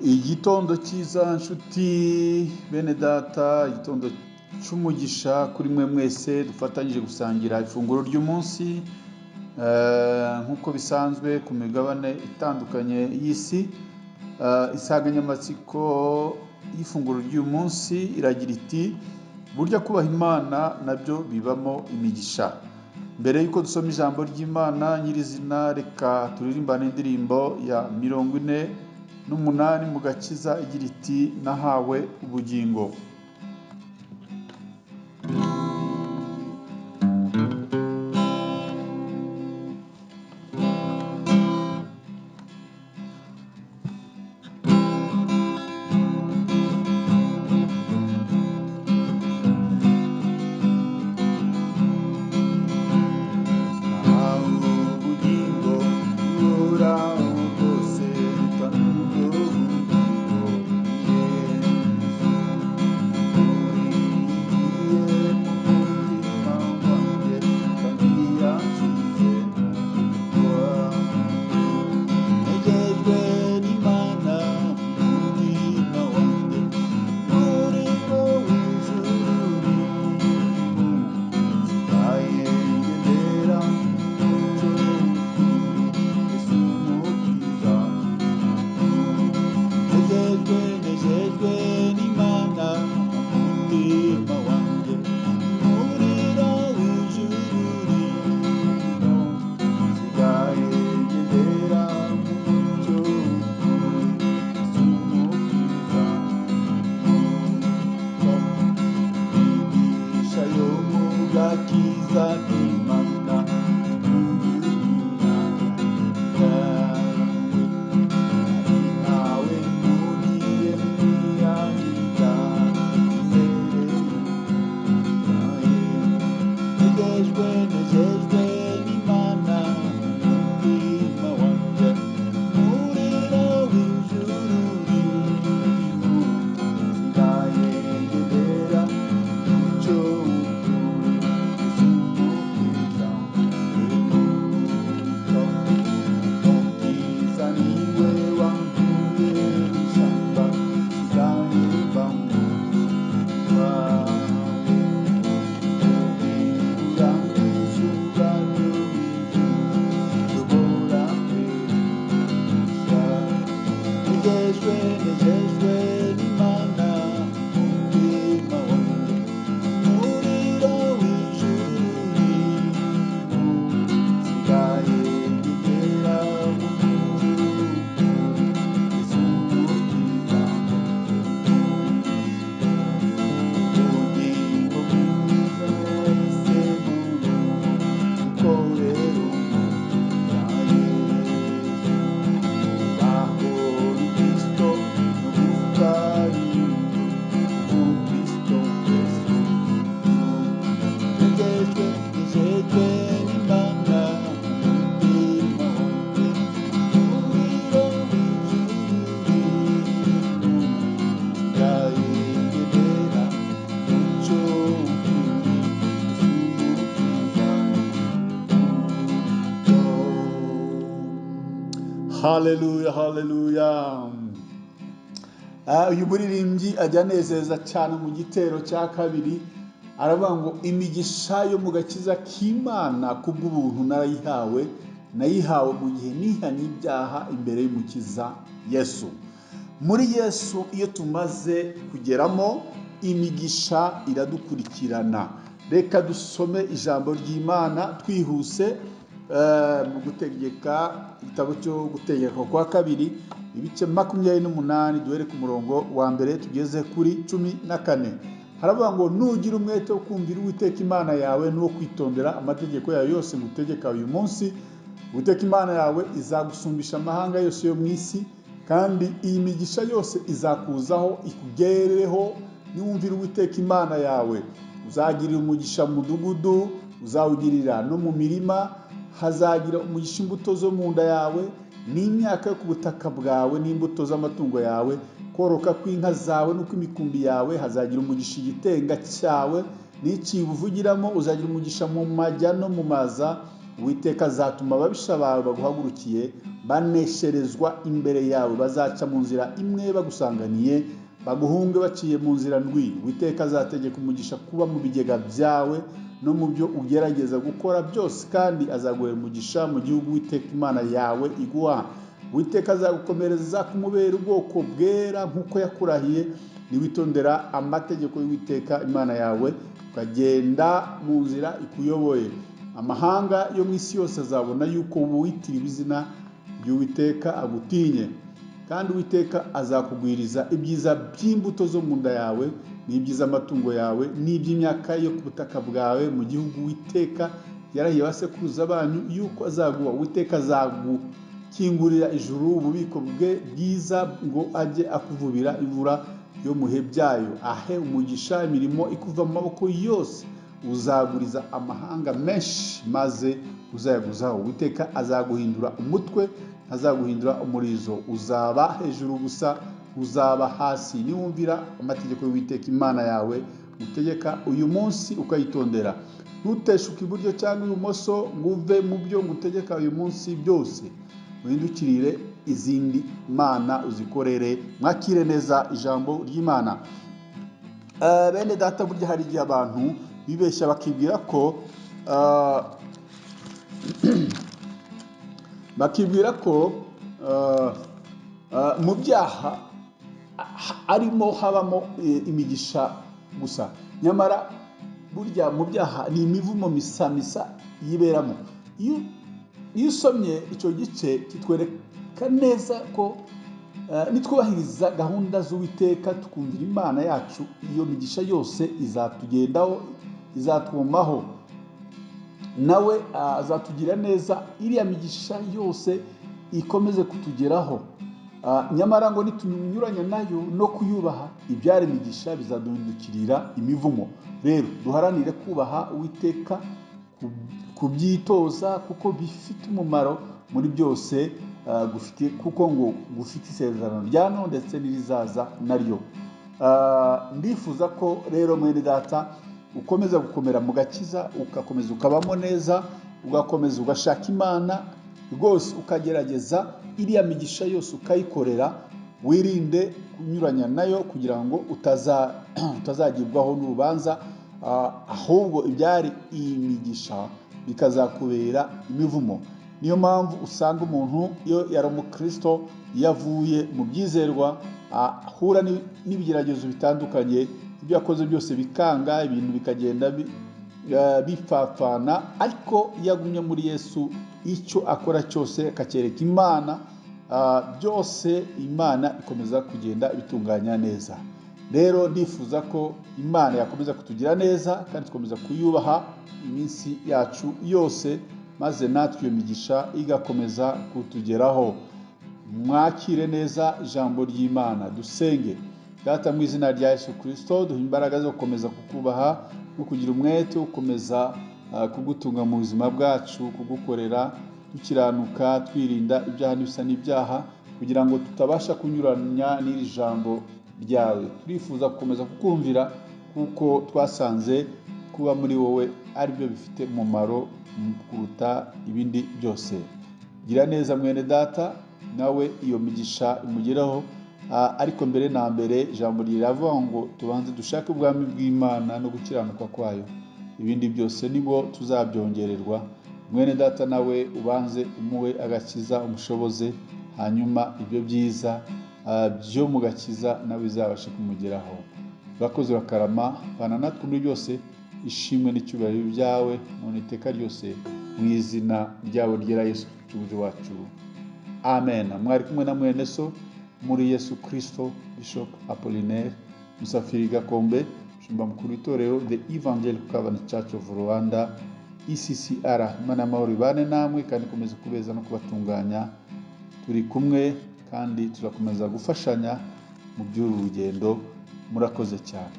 Igitondo cyiza nshuti bene data, igitondo cy'umugisha kuri mwe mwese dufatanyije gusangira ifunguro ry'umunsi nk'uko bisanzwe ku migabane itandukanye y'isi. Insanganyamatsiko y'ifunguro ry'uyu munsi iragira iti: "Burya kubaha Imana nabyo bibamo imigisha." Mbere y'uko dusoma ijambo ry'Imana nyirizina, reka turirimbane indirimbo ya 48 mu gakiza igira iti: "Nahawe ubugingo." Nahawe ubugingo buhoraho bwose, kandi ubwo bugingo ni Yesu. Buringiye mu mutima wanjye, kandi yanshyize mu wawe. Nejejwe n'Imana mu mutima wanjye, umuriro w'ijuru urimo. Nsigaye ngendera mu mucyo w'ukuri, Yesu Umukiza. Nejejwe, nejejwe n'Imana mu mutima wanjye, umuriro w'ijuru urimo. Nsigaye ngendera mu mucyo w'ukuri, Yesu Umukiza. Imigisha yo mu gakiza k'Imana yawe, ari nawe mpugiye mwiyangiza imbere yawe. Nejejwe, nejejwe n'Imana mu mutima wanjye, umuriro w'ijuru urimo. Nsigaye ngendera mu mucyo w'ukuri, Yesu Umukiza. Umukiza niwe wankuye mu ishyamba, nsigaye mba mu wawe. Ubwira mu izuba ryo mu ijuru, nshobora kwerekeza. Nejejwe, nejejwe n'Imana mu mutima wanjye, umuriro w'ijuru urimo. Nsigaye ngendera mu mucyo w'ukuri, Yesu Umukiza. Ubugingo bwiza nahisemo gukorera Umukiza Yesu. Kubaho ni Kristo no gupfa ni inyungu, Umukristo wese. Nejejwe, nejejwe n'Imana mu mutima wanjye, umuriro w'ijuru urimo. Nsigaye ngendera mu mucyo w'ukuri, Yesu Umukiza. Haleluya, haleluya! Uyu muririmbyi ajya anezeza cyane mu gitero cya kabiri, aravuga ngo: "Imigisha yo mu gakiza k'Imana kubw'ubuntu narayihawe, nayihawe mu gihe nihanye ibyaha imbere y'Umukiza Yesu." Muri Yesu iyo tumaze kugeramo, imigisha iradukurikirana. Reka dusome ijambo ry'Imana twihuse mu Gutegeka, igitabo cyo Gutegeka kwa Kabiri, ibice 28, duhere ku murongo wa mbere tugeze kuri 14. Haravuga ngo: "Nugira umwete wo kumvira Uwiteka Imana yawe n'uwo kwitondera amategeko yayo yose ngutegeka uyu munsi, Uwiteka Imana yawe izagusumbisha amahanga yose yo mu isi, kandi iyi migisha yose izakuzaho ikugereho niwumvira Uwiteka Imana yawe. Uzagirira umugisha mu mudugudu, uzawugirira no mu mirima. Hazagira umugisha imbuto zo mu nda yawe n'imyaka yo ku butaka bwawe n'imbuto z'amatungo yawe, kororoka kw'inka zawe n'ukw'imikumbi yawe. Hazagira umugisha igitenga cyawe n'icyibo uvugiramo. Uzagira umugisha mu majya no mu maza. Uwiteka azatuma ababisha bawe baguhagurukiye banesherezwa imbere yawe. Bazaca mu nzira imwe bagusanganiye, baguhunge baciye mu nzira ndwi. Uwiteka azategeka umugisha kuba mu bigega byawe no mu byo ugerageza gukora byose, kandi azaguhera umugisha mu gihugu Uwiteka Imana yawe iguha. Uwiteka azagukomereza kumubera ubwoko bwera nk'uko yakurahiye, niwitondera amategeko y'Uwiteka Imana yawe, ukagenda mu nzira ikuyoboye. Amahanga yo mu isi yose azabona yuko witiriwe izina ry'Uwiteka agutinye. Kandi Uwiteka azakugwiriza ibyiza by'imbuto zo mu nda yawe, n'iby'amatungo yawe, n'iby'imyaka yo ku butaka bwawe, mu gihugu Uwiteka yarahiye abasekuruza banyu yuko azaguha. Uwiteka azagukingurira ijuru, ububiko bwe bwiza, ngo ajye akuvubira imvura yo mu bihe byayo, ahe umugisha imirimo ikuva mu maboko yose. Uzaguriza amahanga menshi, maze uzayaguzaho. Uwiteka azaguhindura umutwe, ntazaguhindura umurizo. Uzaba hejuru gusa, uzaba hasi, niwumvira amategeko y'Uwiteka Imana yawe utegeka uyu munsi ukayitondera. Ntuteshuke iburyo cyangwa ibumoso ngo uve mu byo ngutegeka uyu munsi byose, uhindukirire izindi mana uzikorere. Mwakire neza ijambo ry'Imana. Bene data, burya hari igihe abantu bibeshya bakibwira ko mu byaha arimo habamo imigisha gusa. Nyamara burya mu byaha ni imivumo misamisa yiberamo. Iyo usomye icyo gice, kitwereka neza ko nitwubahiriza gahunda z'Uwiteka, tukumvira Imana yacu, iyo migisha yose izatugendaho, izatwumaho, nawe azatugira neza, iriya migisha yose ikomeze kutugeraho. Nyamara ngo nitunyuranya nayo no kuyubaha, ibyara imigisha bizaduhindukirira imivumo. Rero duharanire kubaha Uwiteka, kubyitoza, kuko bifite umumaro muri byose, kuko ngo gufite isezerano rya none ndetse n'irizaza naryo. Ndifuza ko rero, mwene data, ukomeza gukomera mu gakiza, ugakomeza ukabamo neza, ugakomeza ugashaka Imana rwose, ukagerageza iriya migisha yose ukayikorera. Wirinde kunyuranya nayo kugira ngo utazagibwaho n'urubanza, ahubwo ibyari imigisha bikazakubera imivumo. Niyo mpamvu usanga umuntu iyo yari umukristo, iyo avuye mu byizerwa, ahura n'ibigeragezo bitandukanye, ibyo yakoze byose bikanga, ibintu bikagenda bipfapfana. Ariko iyo agumye muri Yesu, icyo akora cyose akacyereka Imana, byose Imana ikomeza kugenda ibitunganya neza. Rero ndifuza ko Imana yakomeza kutugira neza kandi tukomeza kuyubaha iminsi yacu yose, maze natwe iyo migisha igakomeza kutugeraho. Mwakire neza ijambo ry'Imana. Dusenge. Data, mu izina rya Yesu Kirisito, duha imbaraga zo gukomeza kukubaha no kugira umwete wo gukomeza kugutunga mu buzima bwacu, kugukorera dukiranuka, twirinda ibyaha n'ibisa n'ibyaha, kugira ngo tutabasha kunyuranya n'iri jambo ryawe. Turifuza gukomeza kukumvira, kuko twasanze kuba muri wowe aribyo bifite umumaro kuruta ibindi byose. Gira neza mwene data, nawe iyo migisha imugeraho. Ariko mbere na mbere, ijambo riravuga ngo tubanze dushake ubwami bw'Imana no gukiranuka kwayo, ibindi byose nibwo tuzabyongererwa. Mwene data nawe ubanze umuhe agakiza, umushoboze, hanyuma ibyo byiza byo mu gakiza nawe bizabashe kumugeraho. Urakoze, urakarama, bana natwe muri byose. Ishimwe n'icyubahiro byawe none iteka ryose, mu izina ryawe ryera Yesu Umucunguzi wacu, amen. Mwari kumwe na mwene so muri Yesu Kristo, Bishop Apollinaire Musafiri Gakombe, umushumba mukuru w'itorero The Evangelical Covenant Church of Rwanda, ECCR. Imana y'amahoro ibane namwe kandi ikomeze kubeza no kubatunganya. Turi kumwe kandi turakomeza gufashanya mu by'uru rugendo. Murakoze cyane.